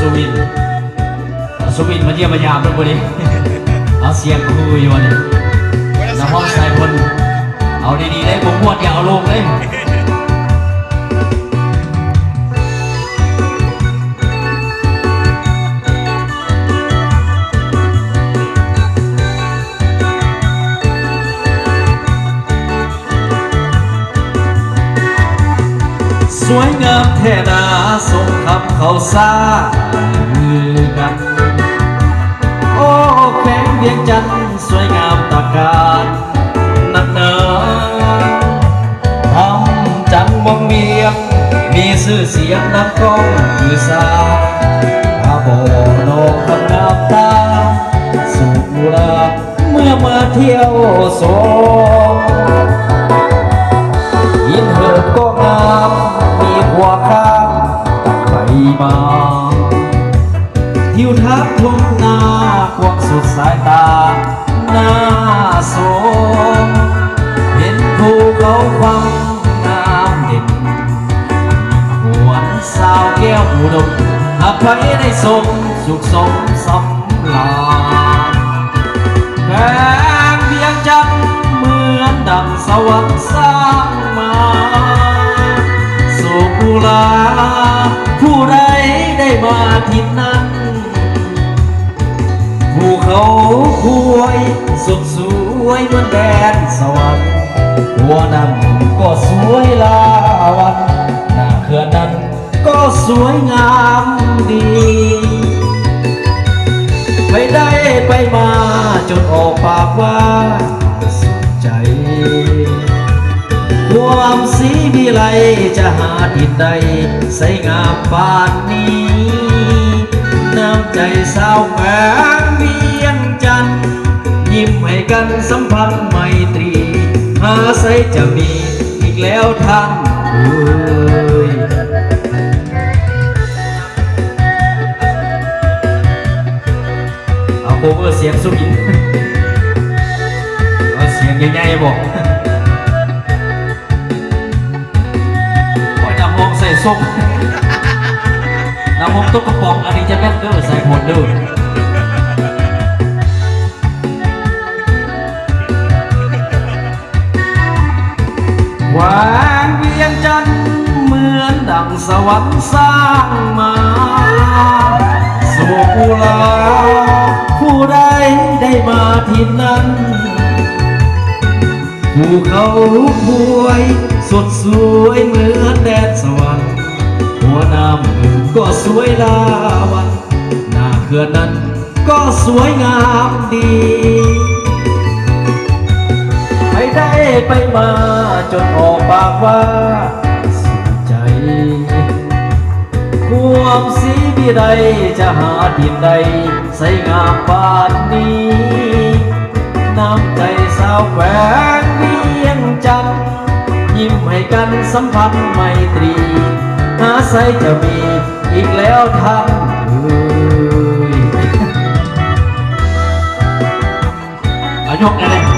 ສຸວິນ ສຸວິນມາຢ້ຽມມາຢາມເດີມື້ນີ້ ເອົາ ສຽງຄືຢູ່ນີ້ ນັກຮ້ອງສາຍພົນ ເອົາດີໆເດ້ ບໍ່ມ່ວນຢ່າເອົາລົງເດ້. ສວຍງາມແທ້ນາ ສົມຄຳເຂົ້າສາຄືກັນ. ໂອ້ ແຂວງວຽງຈັນ ສວຍງາມຕາການນັກໜາ ທຳຈັນວັງວຽງ ມີຊື່ສຽງນຳກ້ອງຄືຊາ ອາບໍ່ນ້ອງຄຳງາມຕາ ສຸລາ ເມື່ອມາທ່ຽວຊົມ ຫີນເຫີບກໍງາມ ມີຂົວຂ້າງໄປມາ ທິວທັດທົ່ງນາກວ້າງສຸດສາຍຕາ ໜ້າຊົມ ເຫັນພູເຂົາຝັ່ງງາມເດັ່ນ ຫວນສາວແກ້ວອຸດົມ ຫາກໃຜໄດ້ຊົມ ສຸກສົມສຳລານ. ແຂວງວຽງຈັນເໝືອນດັ່ງສະຫວັນສ້າງມາ ສຸລາ ຜູ້ໃດໄດ້ມາຖິ່ນນັ້ນ ພູເຂົາຄວາຍສົດສວຍເໝືອນແດນສະຫວັນ ຫົວນ້ຳກໍສວຍລາວັນ ໜ້າເຂື່ອນນັ້ນ ກໍສວຍງາມດີ ໃຜໄດ້ໄປມາຈົນອອກປາກວ່າສຸກໃຈ ຄວາມສີວິໄລຈະຫາດິນໃດໃສງາມປານນີ້ ນ້ຳໃຈຊາວແຂວງວຽງຈັນ ຍິ້ມໃຫ້ກັນສຳພັນໄມຕຣີ ຫາໃສຈະມີອີກແລ້ວທ່ານເອີຍ. ເອົາ ໂຄເວີສຽງສຸກອີກ ເອົາສຽງໃຫຍ່ໆບໍ? ໂອ້ຍ ນ້ຳຫ້ອງໃສ່ສົບ ນ້ຳຫ້ອງຕົກກະປ໋ອງ ອັນນີ້ຈະແມ່ນເດີ ສາຍໂຫດເດີ. ແຂວງວຽງຈັນເໝືອນດັ່ງສະຫວັນສ້າງມາ ສຸລາ ຜູ້ໃດໄດ້ມາທີ່ນັ້ນ ພູເຂົາຄວາຍສົດສວຍເໝືອນແດນສະຫວັນ ຫົວນ້ຳກໍສວຍລາວັນ ໜ້າເຂື່ອນນັ້ນ ກໍສວຍງາມດີ ໃຜໄດ້ໄປມາຈົນອອກປາກວ່າສຸກໃຈ ຄວາມສີວິໄລຈະຫາດິນໃດໃສງາມປານນີ້ ນ້ຳໃຈຊາວແຂວງວຽງຈັນ ຍິ້ມໃຫ້ກັນສຳພັນໄມຕຣີ ຫາໃສຈະມີອີກແລ້ວທ່ານເອີຍ. ເອົາ ຍົກແນ່ເດ້.